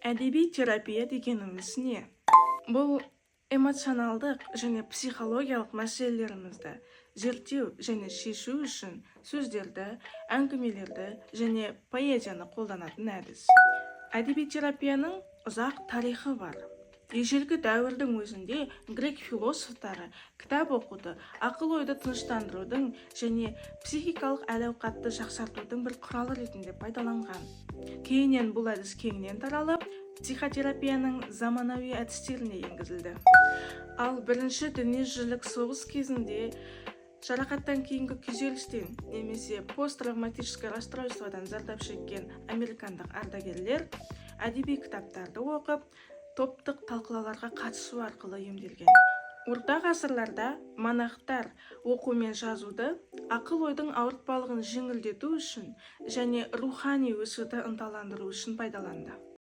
Әдеби терапия дегеніміз не? Бұл эмоционалдық және психологиялық мәселелерімізді зерттеу және шешу үшін сөздерді, әңгімелерді және поэзияны қолданатын әдіс. Әдеби терапияның ұзақ тарихы бар. Ежелгі дәуірдің өзінде грек философтары кітап оқуды ақыл-ойды тыныштандырудың және психикалық әл-ауқатты жақсартудың бір құралы ретінде пайдаланған. Кейіннен бұл әдіс кеңінен таралып, психотерапияның заманауи әдістеріне енгізілді. Ал Бірінші дүниежүзілік соғыс кезінде жарақаттан кейінгі күйзелістен немесе посттравматическое расстройстводан зардап шеккен американдық ардагерлер әдеби кітаптарды оқып, топтық талқылауларға қатысу арқылы емделген. Орта ғасырларда монахтар оқу мен жазуды ақыл-ойдың ауыртпалығын жеңілдету үшін және рухани өсуді ынталандыру үшін пайдаланды.